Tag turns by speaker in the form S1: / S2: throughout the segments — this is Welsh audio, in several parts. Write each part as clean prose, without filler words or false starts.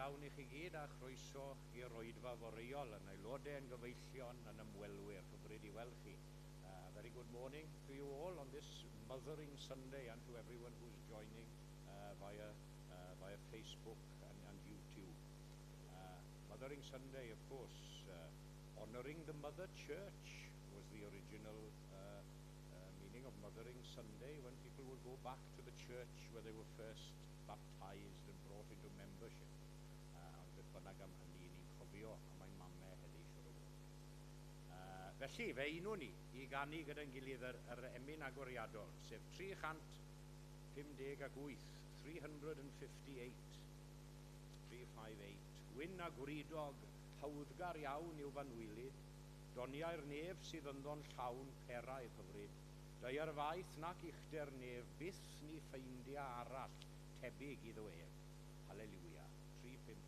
S1: iawn i chi gyd a chroeso i'r oedfa foreol yn aelodau, yn gyfeillion, yn ymwelwyr. Hyfryd i weld chi. Very good morning to you all on this Mothering Sunday and to everyone who's joining via Facebook and YouTube. Mothering Sunday, of course, honouring the Mother Church was the original meaning of Mothering Sunday, when people would go back to the church where they were first baptised and brought into membership. Ond beth bynnag am hynny, ni'n cofio am ein mamau heddi, siwr o fod. Felly, fe unwn ni i ganu gyda'n gilydd yr emyn agoriadol, sef 358, 358, 358. Gwyn a gwridog, hawddgar iawn yw f'anwylyd, doniau'r nef sydd ynddo'n llawn peraidd hyfryd, daear faith nac uchder nef, byth ni ffeindia arall tebyg iddo ef. Haleluia. 358.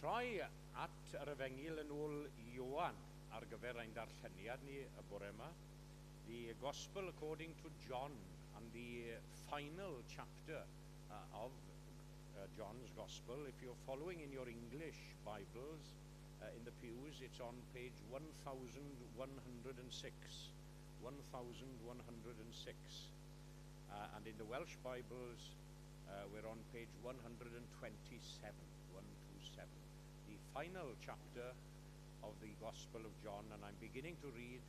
S1: Troi at yr Efengyl yn ôl Ioan ar gyfer ein darlleniad ni y bore yma. The Gospel according to John and the final chapter of John's Gospel. If you're following in your English Bibles in the pews, it's on page 1106. 1106. And in the Welsh Bibles, we're on page 127. 127. The final chapter of the Gospel of John, and I'm beginning to read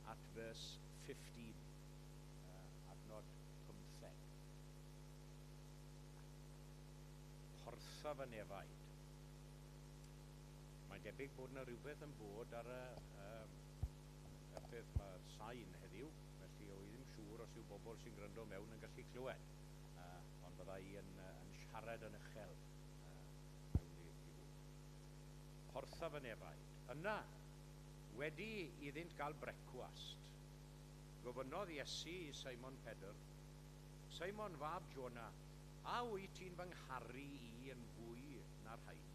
S1: at verse 15, adnod 15. Portha fy nefaid. Mae'n debyg bod yna rhywbeth yn bod ar y peth mae'r sain heddiw, felly o'n i ddim siŵr os yw bobl sy'n gwrando mewn yn gallu clywed, ond bydda i yn siarad yn uchel mewn i hwn. Portha fy nefaid. Yna, wedi iddynt gael brecwast, gofynnodd Iesu i Simon Pedr, Simon fab Jona, a wyt ti'n fy ngharu i yn fwy na'r rhain?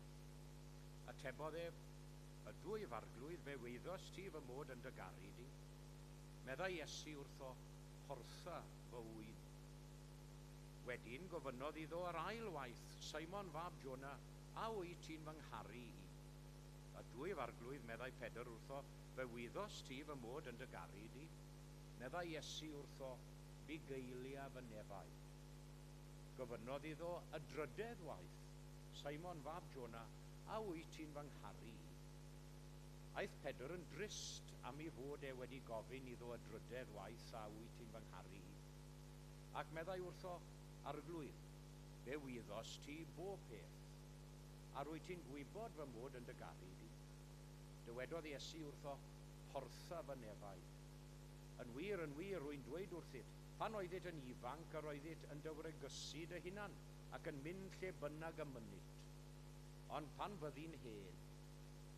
S1: Atebodd ef, ydw i f'arglwydd, fe wyddost ti fy mod yn dy garu di. Meddai Iesu wrtho, portha fy ŵyn. Wedyn gofynnodd iddo yr ail waith, Simon fab Jona, a wyt ti'n fy ngharu i? Ydw i f'arglwydd, meddai Pedr wrtho, fe wyddost ti fy mod yn dy garu di. Meddai Iesu wrtho, bugeilia fy nefaid. Gofynnodd iddo y drydedd waith, Simon fab Jona, a wyt ti'n fy ngharu i? Aeth Pedr yn drist am ei fod e wedi gofyn iddo y drydedd waith, a wyt ti'n fy ngharu i? Ac meddai wrtho, Arglwydd, fe wyddost ti bob peth, a rwyt ti'n gwybod fy mod yn dy garu di. Dywedodd Iesu wrtho, portha fy nefaid. Yn wir, rwy'n dweud wrthyt, pan oeddit yn ifanc yr oeddit yn dy wregysu dy hunan ac yn mynd lle bynnag y mynit. Ond pan fyddi'n hen,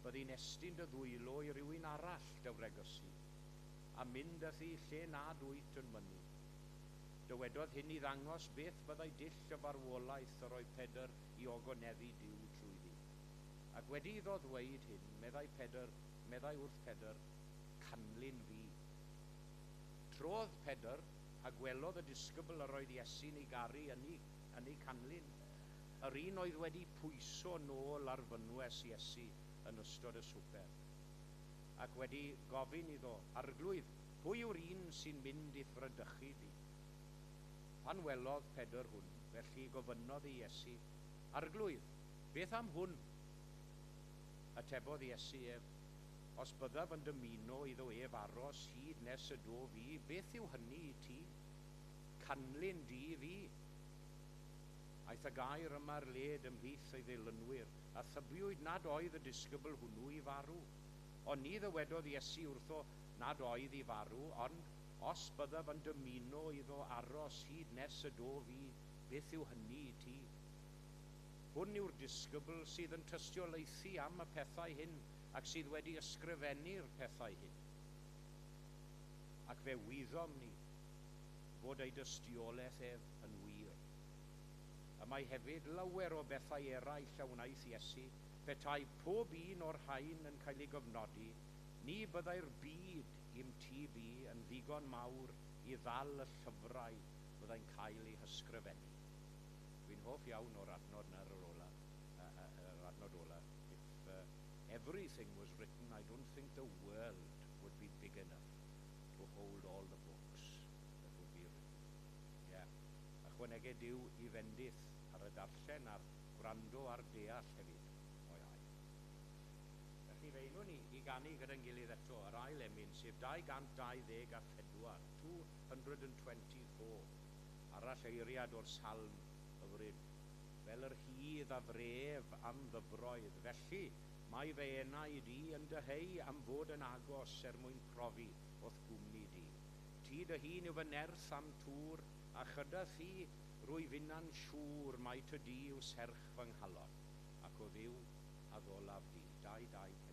S1: byddi'n estyn dy ddwylo i rywun arall dy wregysu, a mynd â thi lle nad wyt yn mynnu. Dywedodd hyn i ddangos beth byddai dull y farwolaeth yr oedd Pedr i ogoneddu Duw trwyddi. Ac wedi iddo ddweud hyn, meddai wrth Pedr, canlyn fi. Trodd Pedr a gwelodd y disgybl yr oedd Iesu'n ei garu yn ei canlyn, yr un oedd wedi pwyso nôl ar fynwes Iesu yn ystod y swper. Ac wedi gofyn iddo, Arglwydd, pwy yw'r un sy'n mynd i'th fradychu di? Pan welodd Pedr hwn, felly gofynnodd i Iesu, Arglwydd, beth am hwn? Atebodd Iesu ef, os byddaf yn dymuno iddo ef aros hyd nes y dof fi, beth yw hynny i ti? Canlyn di fi. Aeth y gair yma ar led ymhlith ei ddilynwyr, a thybiwyd nad oedd y disgybl hwnnw i farw. Ond ni ddywedodd Iesu wrtho nad oedd i farw, ond os byddaf yn dymuno iddo aros hyd nes y dof fi, beth yw hynny i ti? Hwn yw'r disgybl sydd yn tystiolaethu am y pethau hyn ac sydd wedi ysgrifennu'r pethau hyn. Ac fe wyddom ni fod ei dystiolaeth ef yn wir. Y mae hefyd lawer o bethau eraill a wnaeth Iesu, petai pob un o'r rhain yn cael ei gofnodi, ni byddai'r byd i'm tŷ fi yn ddigon mawr i ddal y llyfrau fyddai'n cael eu hysgrifennu. Dwi'n hoff iawn o'r adnod yna ar yr ola, yr adnod ola. If everything was written, I don't think the world would be big enough to hold all the books that would be written. Yeah. Ychwaneged Duw i fendith ar y darllen a'r gwrando a'r deall hefyd o'i air. Felly fe unwn ni i ganu gyda'n gilydd eto yr ail emyn, sef 224, 224, arall eiriad o'r salm hyfryd. Fel yr hydd a fref am ddyfroedd, felly mae fy enaid i yn dyheu am fod yn agos er mwyn profi o'th gwmni di. Ti dy hun yw fy nerth am tŵr, a chyda thi rwy finna'n siŵr mai ty di yw serch fy nghalon, ac o Dduw addolaf di. 224.
S2: Lord,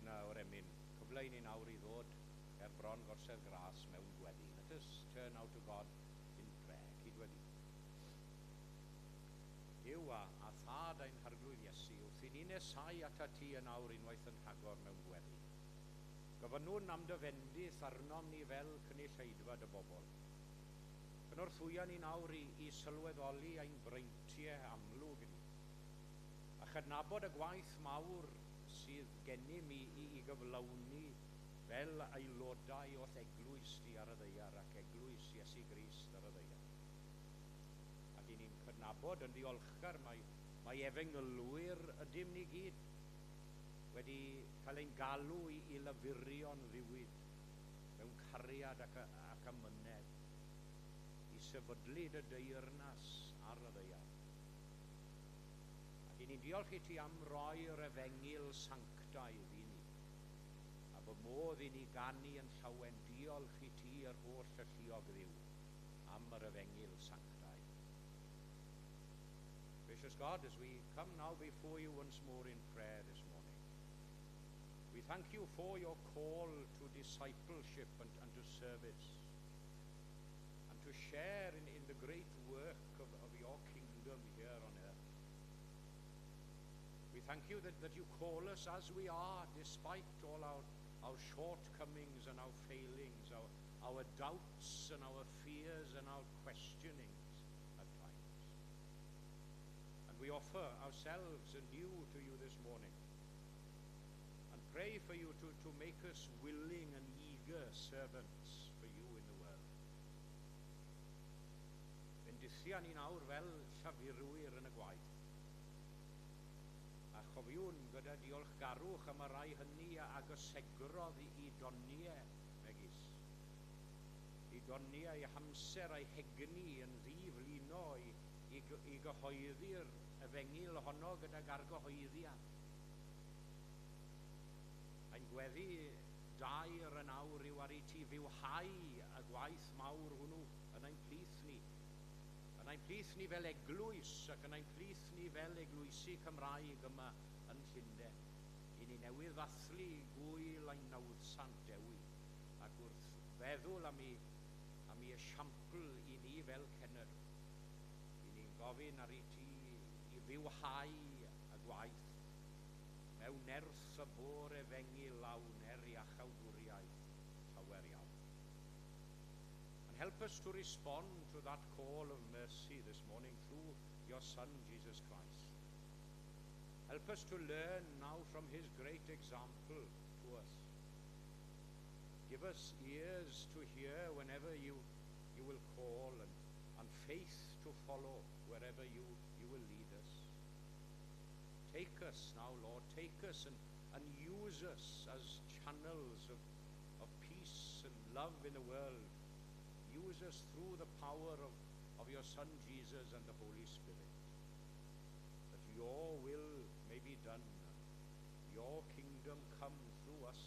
S1: yna o'r emyn, cyfle i ni nawr i ddod ger bron gorsedd gras mewn gweddi. Let us turn now to God in prayer. Cydweddi. Duw a Thad ein Harglwydd Iesu, wrth i ni nesau atat ti yn awr unwaith yn rhagor mewn gweddi, gofynnwn am dy fendith arnom ni fel cynulleidfa dy bobl. Cynorthwya ni nawr i sylweddoli ein breintiau amlwg ni, a chydnabod y gwaith mawr sydd gennym i gyflawni fel aelodau o'th eglwys di ar y ddaear ac eglwys Iesu Grist ar y ddaear. Ac i ni'n cydnabod yn ddiolchgar mai efengylwyr ydym ni gyd wedi cael ein galw i lafurio'n ddiwyd mewn cariad ac amynedd i sefydlu dy deyrnas ar y ddaear. Ac i ni'n diolch i ti am roi'r efengyl sanctaidd i ni, a bod modd i ni ganu yn llawen diolch i ti yr holl alluog Dduw am yr efengyl sanctaidd. Gracious God, as we come now before you once more in prayer this morning, we thank you for your call to discipleship and to service, and to share in the great work of your kingdom here on earth. We thank you that you call us as we are, despite all our shortcomings and our failings, our doubts and our fears and our questionings at times. And we offer ourselves anew to you this morning and pray for you to make us willing and eager servants for you in the world. Bendithia ni nawr fel llafurwyr yn y gwaith. A chofiwn gyda diolchgarwch am y rai hynny a gysegrodd eu doniau megis. Eu doniau, eu hamser a'u hegni yn ddiflino i gyhoeddi'r efengyl honno gydag argyhoeddiad. Ein gweddi daer yn awr yw ar i ti fywhau y gwaith mawr hwnnw yn ein plith ni. Yn ein plith ni fel eglwys ac yn ein plith ni fel eglwysi Cymraeg yma yn Llundain. I ni newydd ddathlu gŵyl ein nawddsant Dewi, ac wrth feddwl am ei esiampl i ni fel cenedl, i ni'n gofyn ar i ti i fywhau y gwaith mewn nerth y bo'r efengyl lawn er iachawdwriaeth llawer iawn. And help us to respond to that call of mercy this morning through your Son, Jesus Christ. Help us to learn now from his great example to us. Give us ears to hear whenever you will call and faith to follow wherever you will lead us. Take us now, Lord, take us and use us as channels of peace and love in the world. Use us through the power of your Son Jesus and the Holy Spirit, that your will may be done, and your kingdom come through us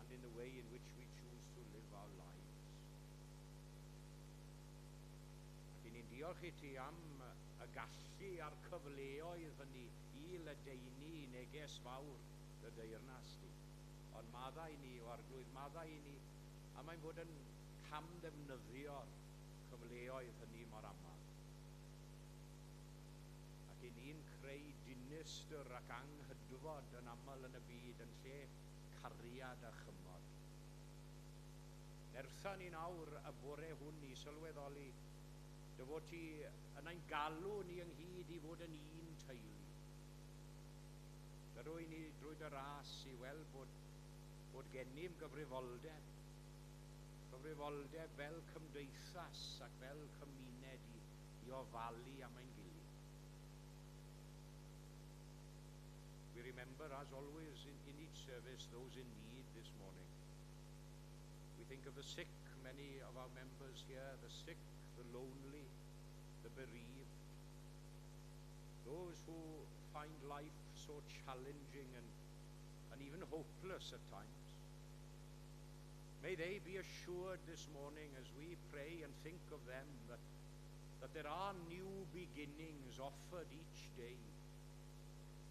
S1: and in the way in which we choose to live our lives. Ac i ni'n diolch i ti am y gallu a'r cyfleoedd hynny i ledaenu neges fawr dy deyrnas di. Ond maddau i ni, o Arglwydd, maddau i ni, a mae'n fod yn camddefnyddio'r cyfleoedd hynny mor aml. Ac i ni'n creu dinistr ac anghydfod yn aml yn y byd yn lle cariad a chymod. Nertha ni nawr y bore hwn i sylweddoli dy fod ti yn ein galw ni ynghyd i fod yn un teulu. Dyrwy ni drwy dy ras i weld bod gennym gyfrifoldeb. Cyfrifoldeb fel cymdeithas ac fel cymuned i ofalu am ein gilydd. We remember, as always, in each service, those in need this morning. We think of the sick, many of our members here, the sick, the lonely, the bereaved, those who find life so challenging and even hopeless at times. May they be assured this morning as we pray and think of them that there are new beginnings offered each day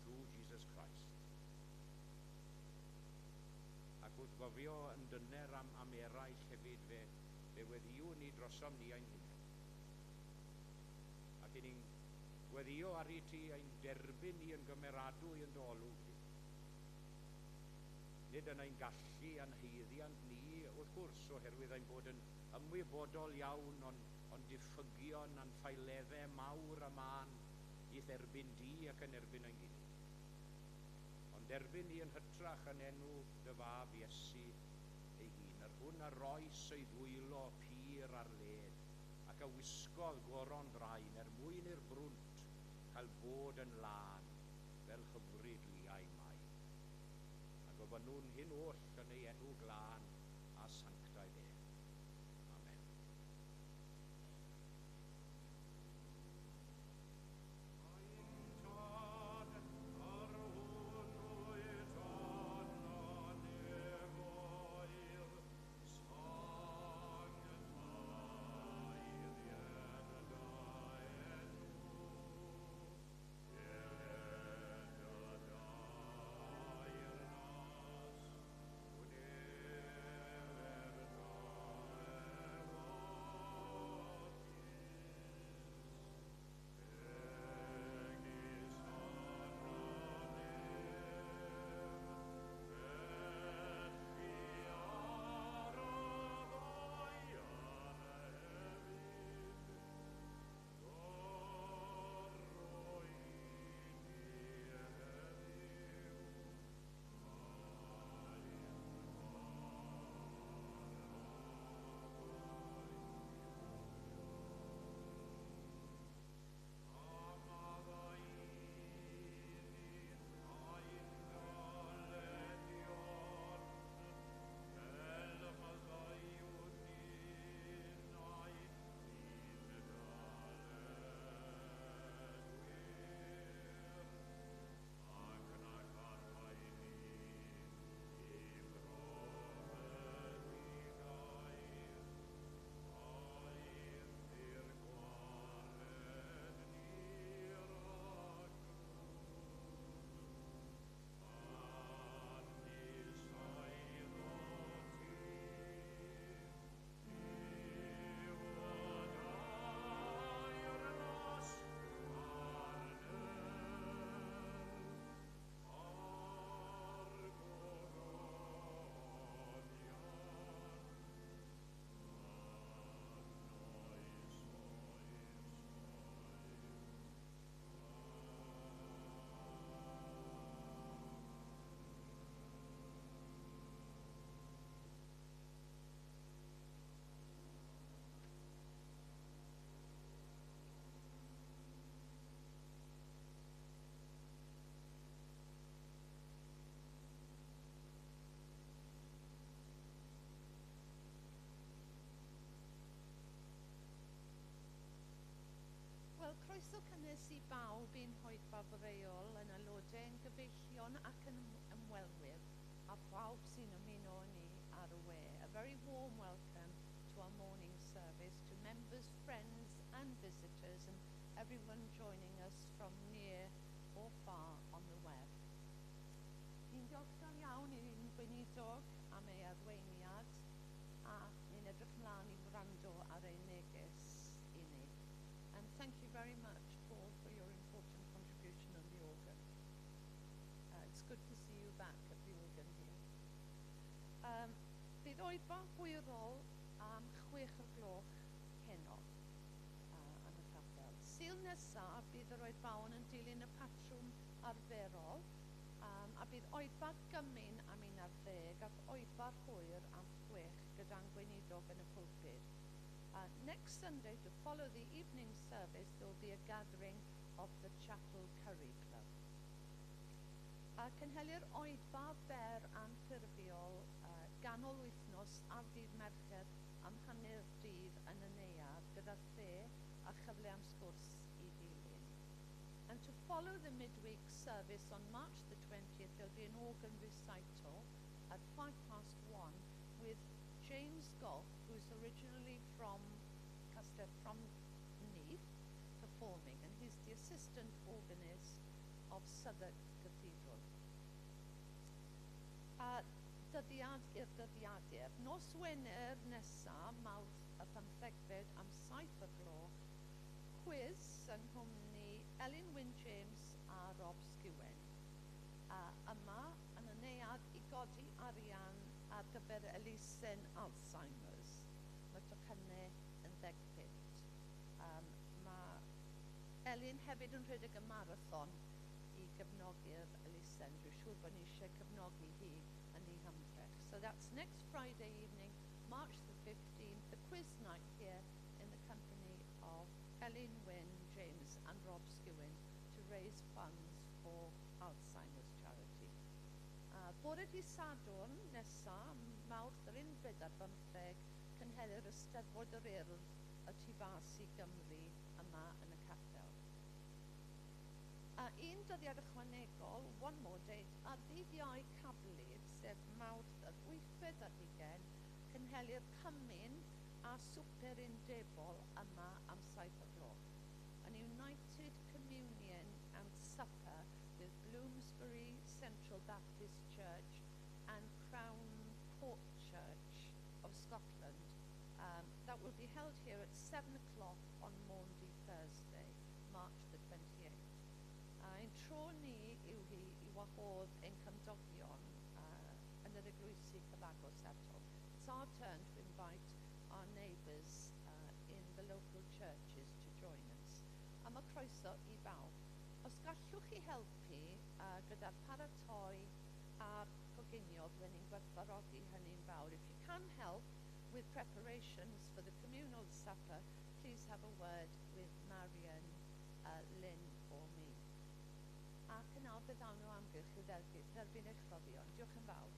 S1: through Jesus Christ. Ac wrth gofio yn dyner am eraill hefyd, fe weddïwn ni drosom ni ein hunain. Ac i ni'n gweddio ar i ti ein derbyn ni yn gymeradwy yn dy olwg di. Nid yn ein gallu a'n haeddiant ni, wrth gwrs, oherwydd ein bod yn ymwybodol iawn o'n diffygion a'n ffaeleddau mawr a mân i'th erbyn di ac yn erbyn ein gilydd. Ond derbyn ni yn hytrach yn enw dy fab Iesu ei hun, yr hwn a roes ei ddwylo pur ar led ac a wisgodd goron ddrain er mwyn i'r brwnt cael bod yn lân fel hyfryd liau Mai. A gofynnwn hyn oll yn ei enw glân a sanctaidd ef. Amen.
S2: Ein Tad, yr hwn wyt yn y nefoedd, sancteiddied dy enw, deled dy deyrnas, gwneler dy ewyllys, megis yn y nef, felly ar y ddaear hefyd. Dy roi i ni heddiw ein bara dyddiol. A maddau i ni ein dyledion, fel y maddeuwn ninnau i'n dyledwyr. Ac nac arwain ni i brofedigaeth, eithr gwared ni rhag drwg. Canys eiddo ti yw y deyrnas a'r nerth a'r gogoniant yn oes oesoedd.
S3: Wel, croeso cynnes i bawb i'n hoedfa foreol yn aelodau, yn gyfeillion ac yn ymwelwyr, a phawb sy'n ymuno â ni ar y we. A very warm welcome to our morning service, to members, friends and visitors, and everyone joining us from near or far on the web. Ni'n diolchgar iawn i'n gweinidog am ei arweiniad, a ni'n edrych mlaen i wrando ar ei neges i ni. And thank you very much, Paul, for your important contribution on the organ. It's good to see you back at the organ here. Bydd oedfa hwyrol am 6 o'r gloch heno yn y capel. Sul nesaf bydd yr oedfaon yn dilyn y patrwm arferol a bydd oedfa gymun am 11 ac oedfa hwyr am 6 gyda'n gweinidog yn y pulpud. Next Sunday, to follow the evening service, there will be a gathering of the Chapel Curry Club. Cynhelir oedfa fer anffurfiol ganol wythnos ar ddydd Mercher am hanner dydd yn y neuadd gyda the a chyfle am sgwrs i ddilyn. And to follow the midweek service on March the 20th, there'll be an organ recital at 1:05 with James Gough, who's originally from Castell, from Neath, performing, and he's the assistant organist of Southwark Cathedral. dyddiad i'r dyddiadur. Nos Wener nesa, Mawrth y 15fed am 7 o'r gloch, cwis yng nghwmni Elin Wyn James a Rob Skewen. Yma yn y neuadd i godi arian ar gyfer elusen Alzheimer's. Mae tocynnau yn £10. Mae Elin hefyd yn rhedeg y marathon i gefnogi'r elusen. Dwi'n siŵr bod ni eisiau cefnogi hi yn ei hymdrech. So that's next Friday evening, March the 15th, the quiz night here in the company of Elin Wyn James and Rob Skewen to raise funds for Alzheimer's charity. Bore dydd Sadwrn nesa, Mawrth yr 15, cynhelir Eisteddfod yr Urdd y tu fas i Gymru yma yn y capel. A un dyddiad ychwanegol, one more date, ar ddydd Iau Cablyd, sef Mawrth yr 28, cynhelir cymun a swper undebol yma am 7 o'r gloch. An United Communion and Supper with Bloomsbury Central Baptist Church and Crown Court Church of Scotland. That will be held here at 7 o'clock on Maundy Thursday, March the 28th. Ein tro ni yw hi i wahodd ein cymdogion yn yr eglwysi cyfagos eto. It's our turn to invite our neighbours in the local churches to join us. A mae croeso i bawb. Os gallwch chi helpu gyda'r paratoi a'r coginio, bydden ni'n gwerthfawrogi hynny'n fawr. If you can help with preparations for the communal supper, please have a word with Marion, Lynn or me. Ac yn awr fe ddawn o amgylch i dderbyn eich rhoddion. Diolch yn fawr.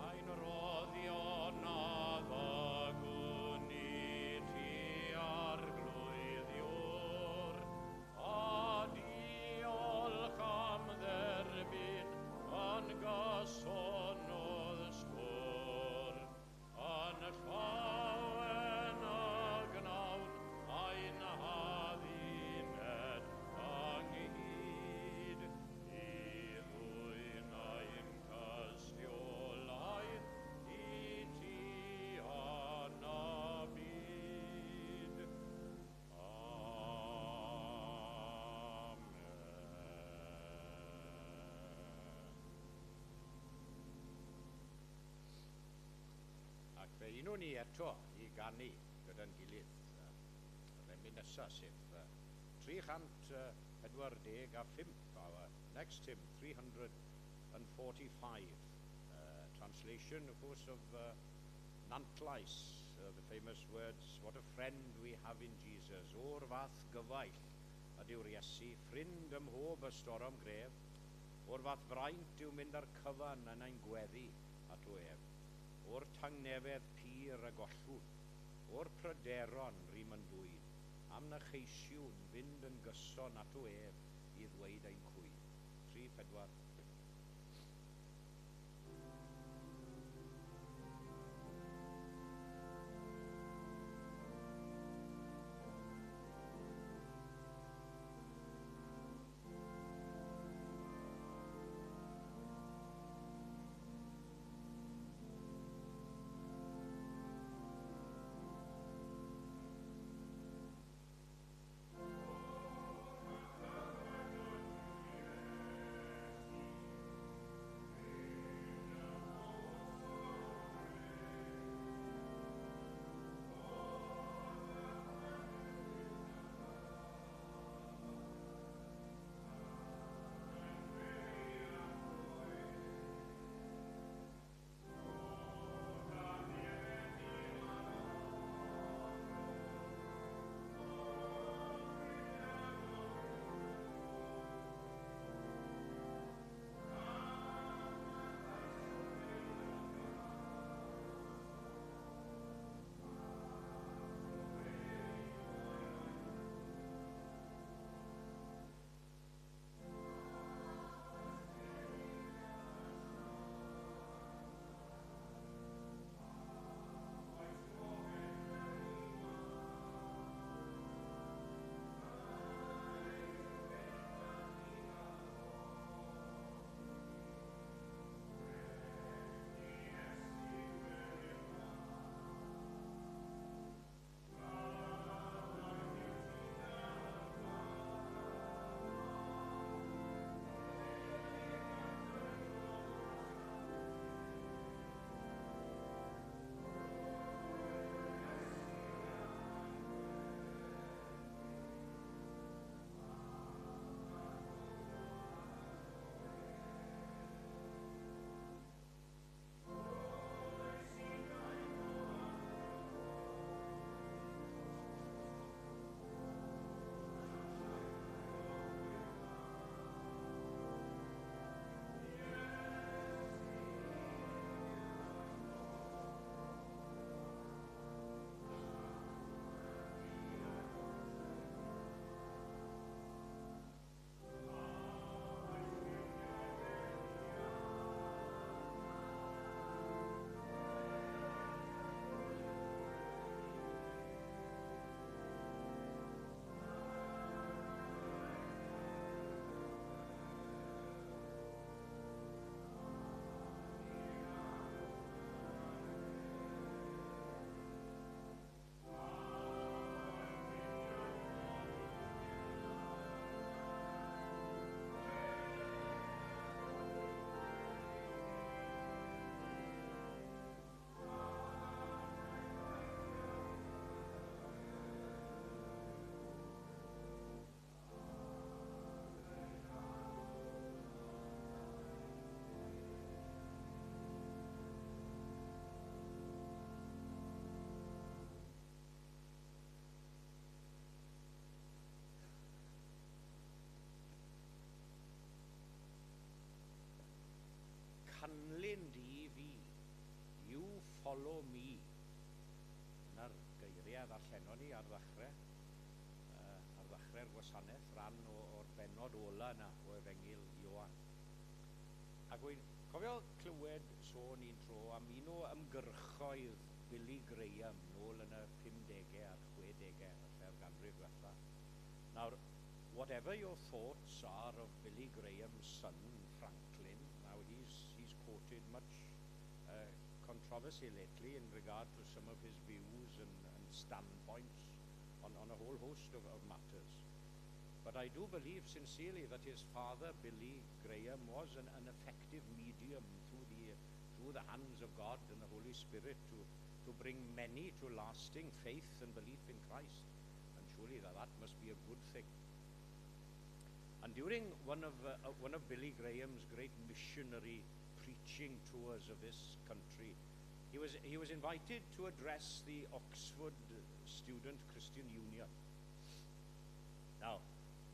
S2: Ein rhoddion a ddygwn i ti Arglwydd Iôr, a diolch am dderbyn yn gyson o'dd sgwr. Yn llawen y gnawn ein hadduned ynghyd, i ddwyn ein tystiolaeth i ti yn y byd. Amen.
S1: Ac fe unwn ni eto i ganu gyda'n gilydd. Yr emyn nesaf, sef 345, our next hymn, 345. Translation, of course, of Nantlais, the famous words, "What a friend we have in Jesus." O'r fath gyfaill ydyw'r Iesu, ffrind ym mhob ystorom gref. O'r fath fraint yw mynd ar cyfan yn ein gweddi ato ef. O'r tangnefedd pur a gollwn, o'r pryderon rym yn dwyn, am na cheisiwn fynd yn gyson ato ef i ddweud ein cwyn. 3, 4, 5. Dyna'r geiriau a ddarllenon ni ar ddechrau, ar ddechrau'r gwasanaeth, rhan o'r bennod ola yna o Efengyl Ioan. Ac wy'n cofio clywed sôn un tro am un o ymgyrchoedd Billy Graham nôl yn y 50au a'r 60au, falle'r ganrif diwetha. Nawr, whatever your thoughts are of Billy Graham's son, Franklin, now he's courted much controversy lately in regard to some of his views and standpoints on a whole host of matters. But I do believe sincerely that his father, Billy Graham, was an effective medium through the hands of God and the Holy Spirit to bring many to lasting faith and belief in Christ. And surely that must be a good thing. And during one of Billy Graham's great missionary preaching tours of this country, he was invited to address the Oxford Student Christian Union. Now,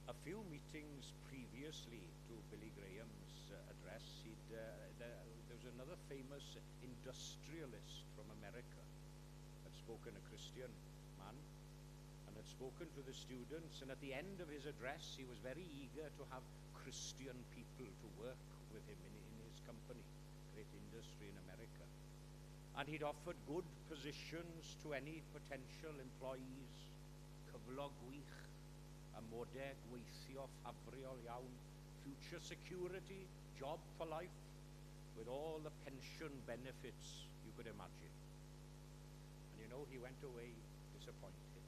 S1: a few meetings previously to Billy Graham's address, there was another famous industrialist from America had spoken, a Christian man, and had spoken to the students, and at the end of his address, he was very eager to have Christian people to work with him in his company, great industry in America. And he'd offered good positions to any potential employees, cyflog gwych, amodau gweithio ffafriol iawn, future security, job for life, with all the pension benefits you could imagine. And he went away disappointed.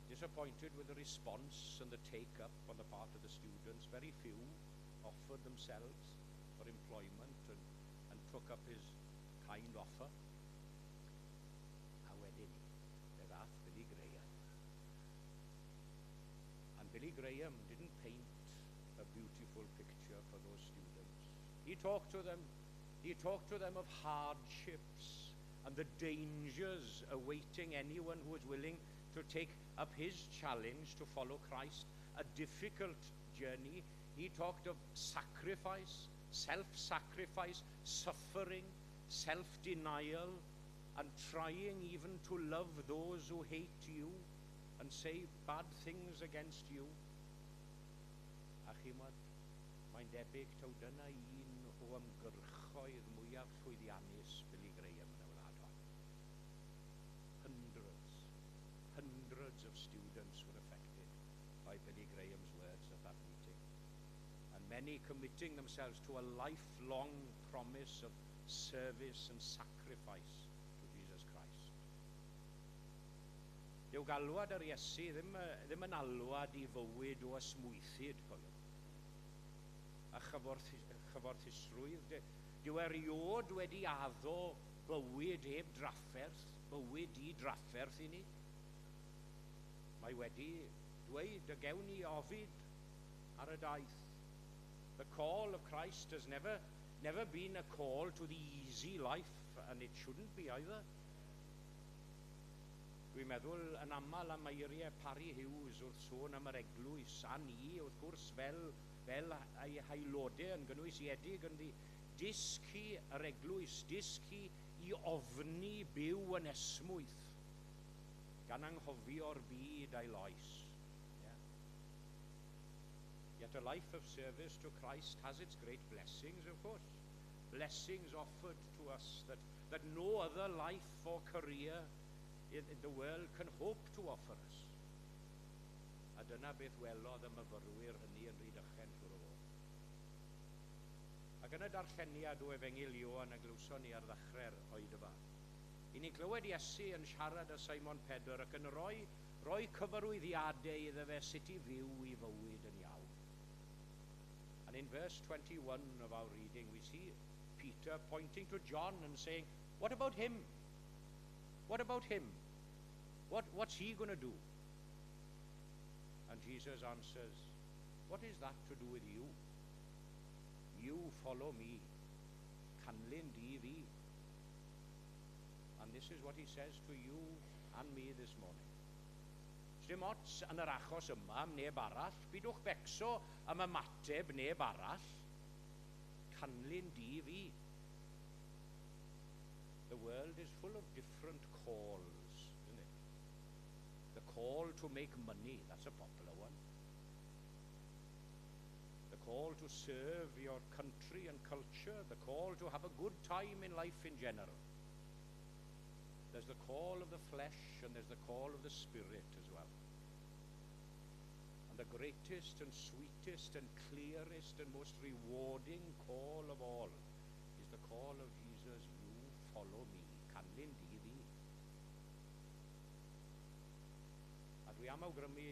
S1: Disappointed with the response and the take-up on the part of the students. Very few offered themselves for employment and took up his kind offer. A wedyn, fe ddath Billy Graham. And Billy Graham didn't paint a beautiful picture for those students. He talked to them, he talked to them of hardships and the dangers awaiting anyone who was willing to take up his challenge to follow Christ, a difficult journey. He talked of sacrifice, self-sacrifice, suffering, self-denial, and trying even to love those who hate you and say bad things against you. A chimod, mae'n debyg taw dyna un o ymgyrchoedd mwyaf llwyddiannus Billy Graham yn y wlad hon. Hundreds, hundreds of students were affected by Billy Graham's words at that meeting. And many committing themselves to a lifelong promise of service and sacrifice to Jesus Christ. Dyw galwad yr Iesu ddim yn alwad i fywyd o esmwythyd, cofiwch. A chyfforddusrwydd. Dyw erioed wedi addo bywyd heb drafferth, bywyd di-drafferth i ni. Mae wedi dweud y gewn ni ofid ar y daith. The call of Christ has never been a call to the easy life, and it shouldn't be either. Dwi'n meddwl yn aml am eiriau Parry Hughes wrth sôn am yr eglwys, a ni, wrth gwrs, fel ei haelodau yn gynwysiedig ynddi, dysg hi yr eglwys, dysg hi i ofni byw yn esmwyth, gan anghofio'r byd a'i loes. Yeah. Yet a life of service to Christ has its great blessings, of course. Blessings offered to us that no other life or career in the world can hope to offer us. A dyna beth welodd y myfyrwyr hynny yn Rhydychen, siŵr o fod. Ac yn y darlleniad o Efengyl Ioan a glywson ni ar ddechrau'r oedfa, i ni glywed Iesu yn siarad â Simon Pedr ac yn rhoi cyfarwyddiadau iddo fe sut i fyw ei fywyd yn iawn. And in verse 21 of our reading, we see Peter pointing to John and saying, "What about him? What about him? What's he going to do?" And Jesus answers, "What is that to do with you? You follow me. Canlyn di fi." And this is what he says to you and me this morning. Dim ots yn yr achos yma am neb arall. Pidwch becso am ymateb neb arall. Canlyn di fi. The world is full of different calls. to make money, that's a popular one. The call to serve your country and culture, the call to have a good time in life in general. There's the call of the flesh and there's the call of the spirit as well. And the greatest and sweetest and clearest and most rewarding call of all is the call of Jesus, you follow me, canlyn di fi. A dwi am awgrymu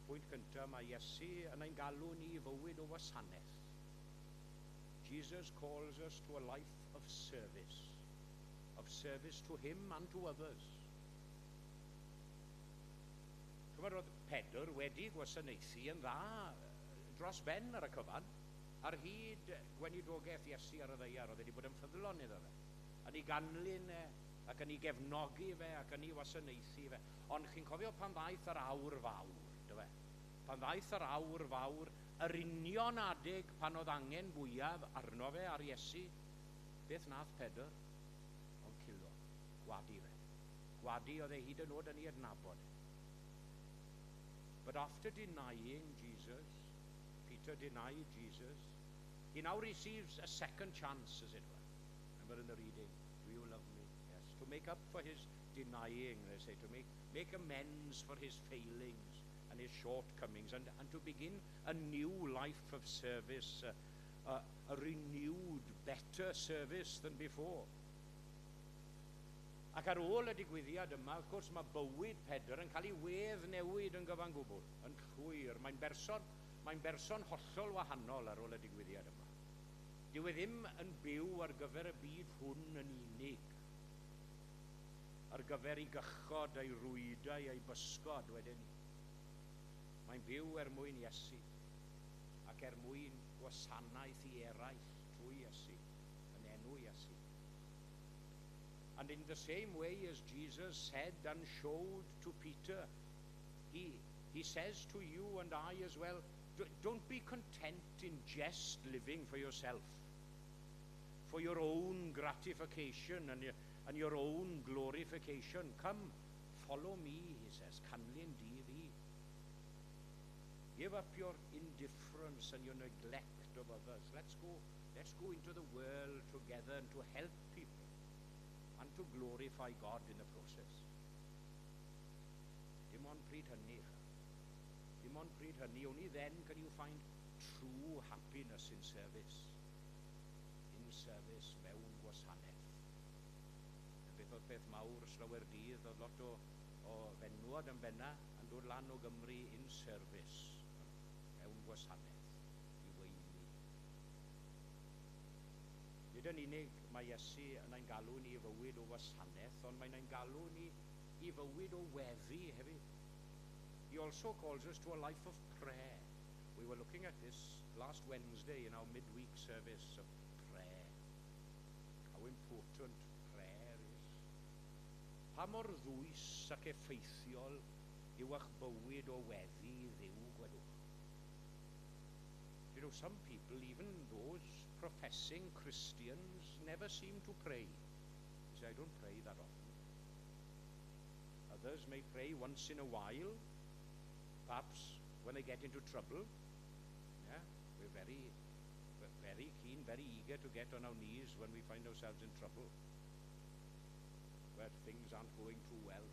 S1: pwynt cyntaf, mae Iesu yn ein galw ni i fywyd o wasanaeth. Jesus calls us to a life of service to him and to others. Chymod, roedd Pedr wedi gwasanaethu yn dda dros ben ar y cyfan, ar hyd gweinidogaeth Iesu ar y ddaear, oedd wedi bod yn ffyddlon iddo fe, yn ei ganlyn e, ac yn ei gefnogi fe, ac yn ei wasanaethu fe. Ond chi'n cofio pan ddaeth yr awr fawr, dy fe? Pan ddaeth yr awr fawr, yr union adeg pan oedd angen fwyaf arno fe ar Iesu, beth nath Pedr? Ond cilo, gwadu fe. Gwadu oedd e hyd yn oed yn ei adnabod. But after denying Jesus, Peter denied Jesus, he now receives a second chance, as it were. Remember in the reading, do you love me? Yes. To make up for his denying, they say, to make amends for his failings and his shortcomings, and to begin a new life of service, a renewed, better service than before. Ac ar ôl y digwyddiad yma, wrth gwrs, mae bywyd Pedr yn cael ei wedd newid yn gyfan gwbl, yn llwyr. Mae'n berson hollol wahanol ar ôl y digwyddiad yma. Dyw e ddim yn byw ar gyfer y byd hwn yn unig, ar gyfer ei gychod, ei rwydau, ei bysgod wedyn ni. Mae'n byw er mwyn Iesu ac er mwyn gwasanaeth i eraill trwy Iesu, yn enw Iesu. And in the same way as Jesus said and showed to Peter, he says to you and I as well, don't be content in just living for yourself, for your own gratification and your own glorification. Come, follow me, he says, canlyn di fi. Give up your indifference and your neglect of others. Let's go into the world together and to help people and to glorify God in the process. Dim ond pryd hynny. Dim ond pryd hynny. Only then can you find true happiness in service. In service, mewn gwasanaeth. Beth oedd peth mawr slawer dydd, oedd lot o fenwod yn benna yn dod lan o Gymru in service, mewn gwasanaeth, i weini. Nid yn unig mae Iesu yn ein galw ni i fywyd o wasanaeth, ond mae'n ein galw ni i fywyd o weddi hefyd. He also calls us to a life of prayer. We were looking at this last Wednesday in our midweek service of prayer. How important prayer is. Pa mor ddwys ac effeithiol yw eich bywyd o weddi i Dduw, gwedwch. You know, some people, even those professing Christians, never seem to pray. They say, I don't pray that often. Others may pray once in a while, perhaps when they get into trouble. Yeah, we're very, very keen, very eager to get on our knees when we find ourselves in trouble, where things aren't going too well.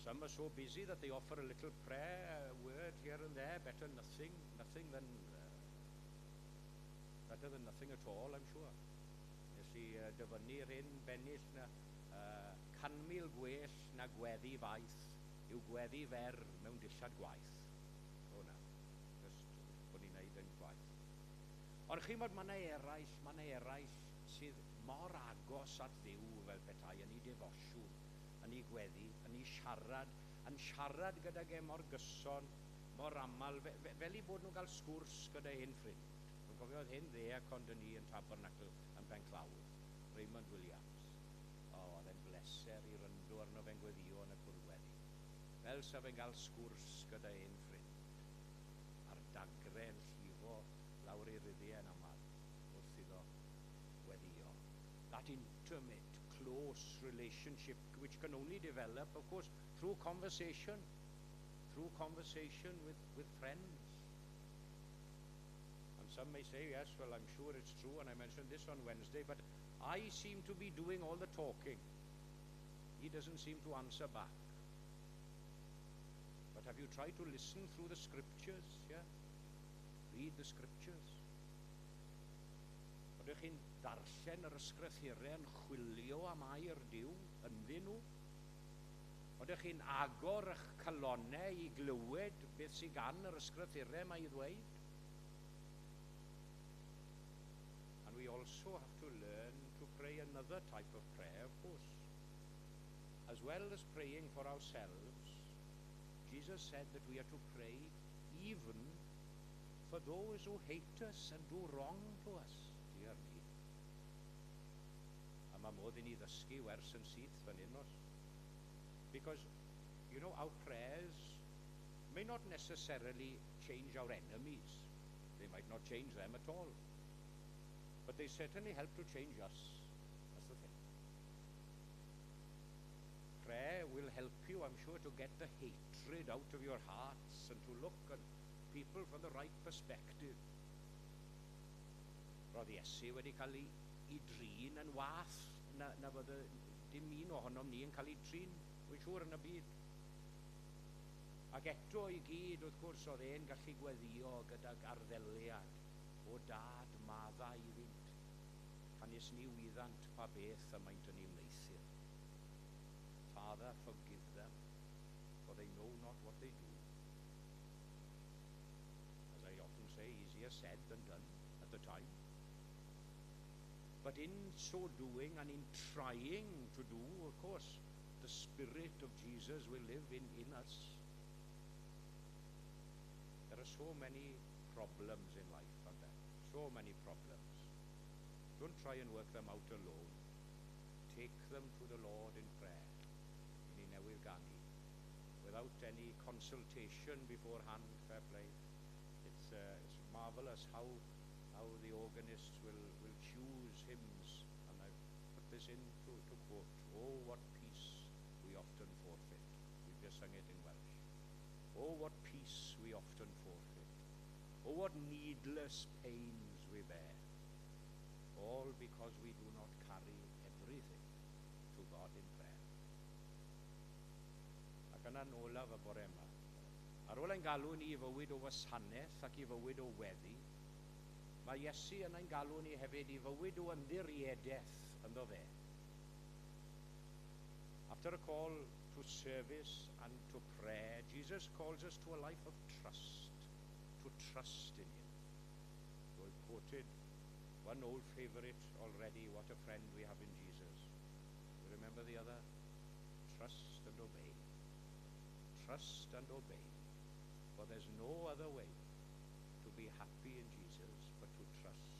S1: Some are so busy that they offer a little prayer, a word here and there, better nothing, nothing than, better than nothing at all, I'm sure. Nes i dyfynnu'r hyn bennill na 100,000 gwell na gweddi faith yw gweddi fer mewn dillad gwaith. O na, just bod ni'n neud yn gwaith. Ond chi'n bod mae yna eraill sydd mor agos at Dduw fel petai yn ei defosiwn, yn ei gweddi, yn ei siarad, yn siarad gydag e mor gyson, mor aml, fel i bod nhw'n cael sgwrs gyda hen ffrind. Dwi'n cofio oedd hen ddeacon dyn ni yn Tabernacl yn Penclawdd, Raymond Williams. O, oedd e'n bleser i ryndo arno fe'n gweddio yn y cwrweddi. Fel sa fe'n cael sgwrs gyda hen ffrind. A'r dagre yn llifo lawr ei ruddiau yn aml wrth iddo weddio. That intimate, close relationship which can only develop, of course, through conversation, through conversation with friends. And some may say, yes, well, I'm sure it's true, and I mentioned this on Wednesday, but I seem to be doing all the talking. He doesn't seem to answer back. But have you tried to listen through the scriptures? Yeah? Read the scriptures. Ydych chi'n darllen yr ysgrythurau yn chwilio am air Duw ynddyn nhw? Ydych chi'n agor eich calonau i glywed beth sydd gan yr ysgrythurau mae i ddweud? And we also have to learn to pray another type of prayer, of course. As well as praying for ourselves, Jesus said that we are to pray even for those who hate us and do wrong to us. Dear me. A mae modd i ni ddysgu wers yn syth fan hyn os. Because, our prayers may not necessarily change our enemies. They might not change them at all. But they certainly help to change us. That's the thing. Prayer will help you, I'm sure, to get the hatred out of your hearts and to look at people from the right perspective. Roedd Iesu wedi cael ei drin yn wath na fydde dim un ohonom ni yn cael ei trin, wy'n siŵr, yn y byd. Ac eto i gyd, wrth gwrs, oedd e'n gallu gweddio gydag arddeliad o Dad, maddau iddynt, canys ni wyddant pa beth y maent yn ei wneuthur. Father, forgive them, for they know not what they do. As I often say, easier said than done at the time. But in so doing and in trying to do, of course, the Spirit of Jesus will live in us. There are so many problems in life, aren't there? So many problems. Don't try and work them out alone. Take them to the Lord in prayer. Ni newydd ganu. Without any consultation beforehand, fair play. It's marvellous how the organists will choose hymns. And I've put this in to quote, "Oh, what peace we often forfeit." We've just sung it in Welsh. Oh, what peace we often forfeit. Oh, what needless pains we bear. All because we do not carry everything to God in prayer. Ac yna'n olaf y bore yma, ar ôl ein galw ni i fywyd o wasanaeth ac i fywyd o weddi, mae Iesu yn ein galw ni hefyd i fywyd o ymddiriedaeth ynddo fe. After a call to service and to prayer, Jesus calls us to a life of trust, to trust in him. So I've quoted one old favourite already, "What a friend we have in Jesus." You remember the other? Trust and obey. Trust and obey. For there's no other way to be happy in Jesus but to trust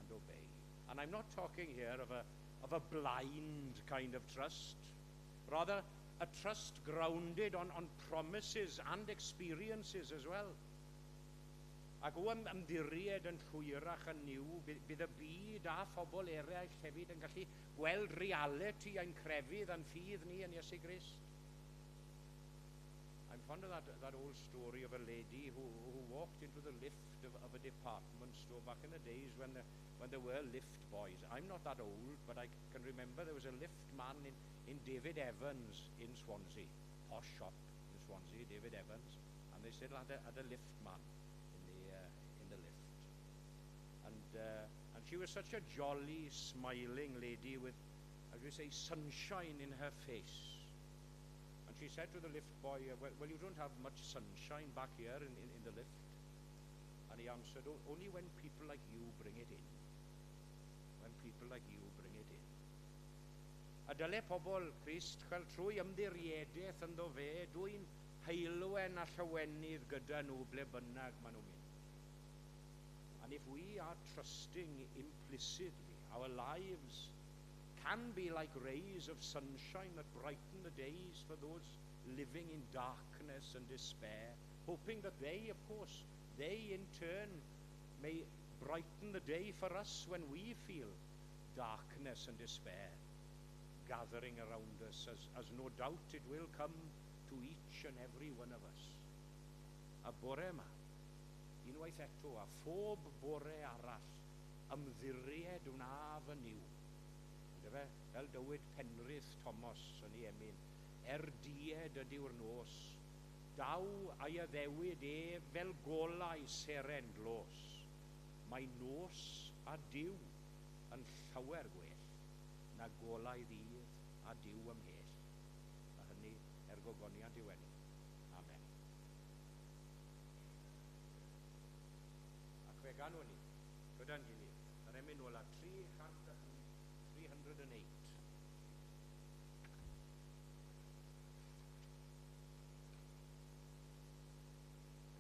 S1: and obey. And I'm not talking here of a blind kind of trust. Rather, a trust grounded on promises and experiences as well. Ac o ymddiried yn llwyrach yn Nuw, bydd y byd a phobl eraill hefyd yn gallu gweld reality ein crefydd a'n ffydd ni yn Iesu Grist. I'm fond of that old story of a lady who walked into the lift of a department store back in the days when there were lift boys. I'm not that old, but I can remember there was a lift man in David Evans in Swansea, posh shop in Swansea, David Evans, and they still had a lift man in the lift. And she was such a jolly, smiling lady with, as we say, sunshine in her face. And she said to the lift boy, Well, you don't have much sunshine back here in the lift." And he answered, "Only when people like you bring it in. When people like you bring it in." A dyle pobl Crist chael trwy ymddiriedaeth ynddo fe, dwyn heulwen a llawenydd gyda nhw ble bynnag maen nhw'n mynd. And if we are trusting implicitly, our lives can be like rays of sunshine that brighten the days for those living in darkness and despair, hoping that they, of course, they in turn may brighten the day for us when we feel darkness and despair. gathering around us, as no doubt it will come to each and every one of us. A bore yma, unwaith eto, a phob bore arall, ymddiried wna fy Nuw. Yndyfe? Fel dywed Penrith Thomas yn ei emyn, dued ydyw'r nos, daw a'i addewid ef fel golau seren glos. Mae nos a Duw yn llawer gwell na golau ddydd a Duw ymhell. A hynny er gogoniant i'w enw. Amen. Ac fe ganwn ni, gyda'n gilydd, yr emyn ola 308.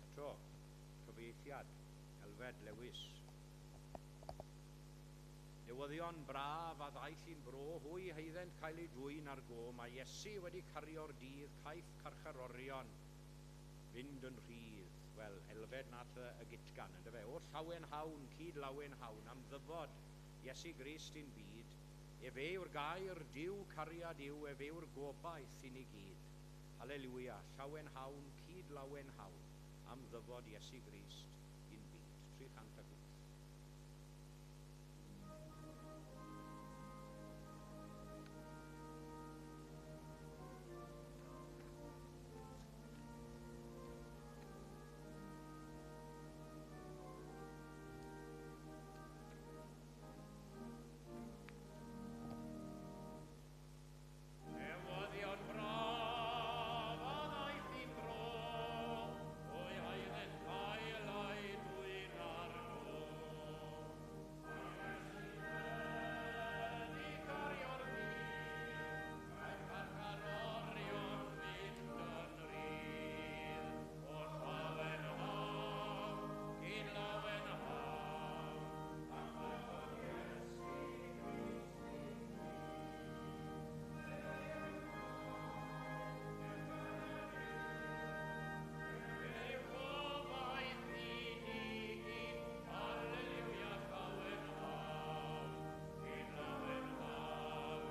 S1: Eto, cyfieithiad, Elfed Lewis. Newyddion braf a ddaeth i'n bro, hwy heiddent cael eu dwyn ar go, mae Iesu wedi cario'r dydd, caiff carcharorion fynd yn rhydd. Wel, Elfed nath y gitgan, yndyfe? O llawen hawn, cyd lawen hawn, am ddyfod Iesu Grist i'n byd, efe yw'r gair, Duw cariad yw, efe yw'r gobaith i ni gyd. Haleluia, llawen hawn, cyd lawen hawn, am ddyfod Iesu Grist i'n byd. 308.
S2: Newyddion braf a ddaeth i'n bro, hwy haeddent cael eu dwyn ar go. Wedi cario'r dydd, caiff carcharorion fynd yn rhydd. O llawen hawn, cyd lawen hawn, am ddyfod Iesu Grist i'n Efe gobaith i ni gyd, Haleluia, llawen hawn, cyd lawen hawn,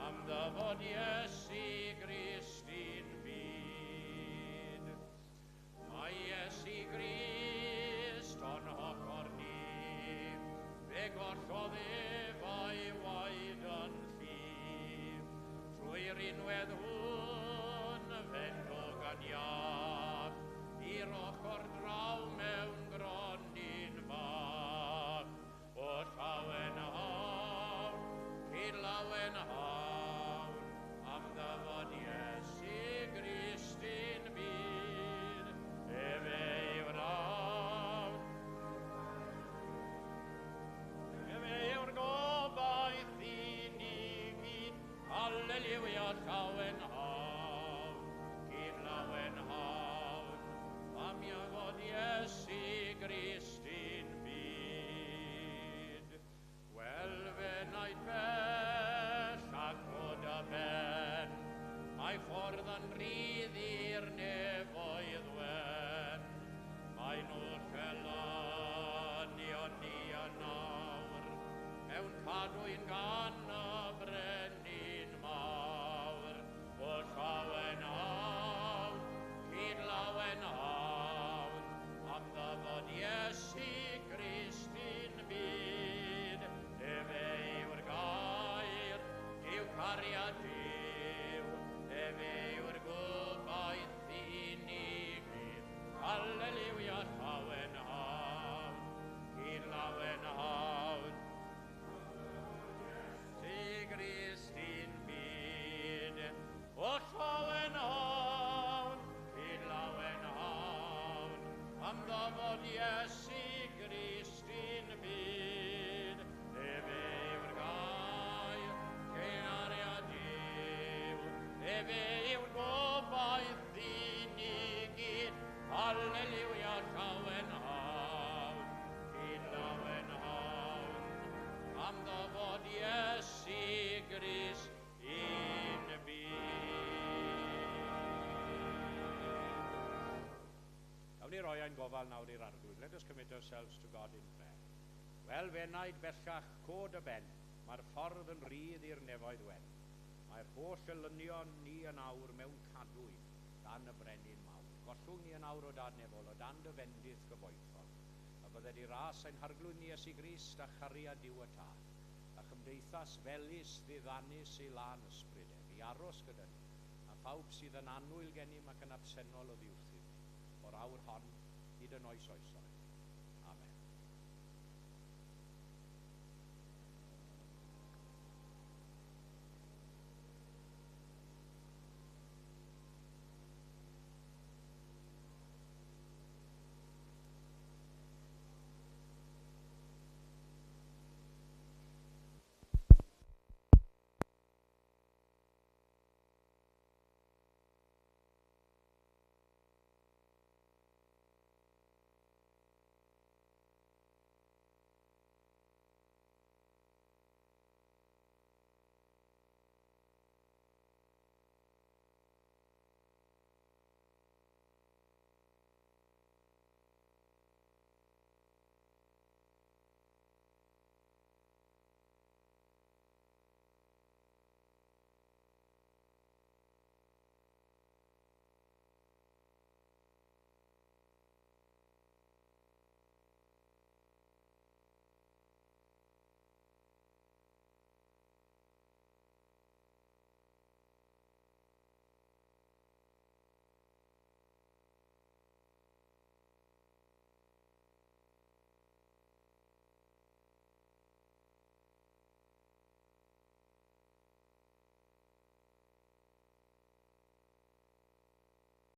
S2: am ddyfod Iesu Grist i'n byd. Mae Iesu Grist o'n hochr ni, fe gollodd ef a'i waed yn llif. Trwy'r unwedd hwn fe'n iach, i'r ochr draw mewn gronyn bach. O llawen hawn, cyd lawen hawn, am ddyfod Iesu Grist i'n byd. Efe yw'r awn, efe yw'r gobaith i ni gyd. Haleluia, llawen hawn, cyd lawen hawn, am ddyfod Iesu Grist i'n byd. Wel, f'enaid bellach cod y ben, mae ffordd yn rhydd i'r nefoedd wen. Mae nhw elynion ni yn awr, mewn cadwyn gan y brenin mawr. O llawen hawn, cyd lawen hawn, am ddyfod Iesu Grist i'n byd. Efe yw'r gair, Duw cariad Duw, efe yw'r gobaith i ni gyd. Haleluia, llawen hawn, cyd lawen hawn, Iesu Grist i'n byd. O llawen hawn, cyd lawen hawn, am ddyfod Iesu Grist i'n byd. Efe yw'r gair, cariad Duw, efe yw'r gobaith i ni gyd. Haleluia, llawen hawn, cyd lawen hawn, am ddyfod Iesu Grist i'n byd.
S1: Gawn ni roi ein gofal nawr i'r Arglwydd. Let us commit ourselves to God in prayer. Wel, f'enaid bellach, cod y ben, mae'r ffordd yn rhydd i'r nefoedd wen. Mae'r holl elynion ni yn awr mewn cadwyn gan y brenin mawr. Gollwng ni yn awr, O Dad nefol, o dan dy fendith gyfoethog. A bydded i ras ein Harglwydd ni Iesu Grist a chariad Duw y Tad, a chymdeithas felys ddiddanus ei lân ysbryd ef, i aros gyda ni, a phawb sydd yn annwyl gennym ac yn absennol oddi wrthym ni, o'r awr hon, hyd yn oes oesoedd.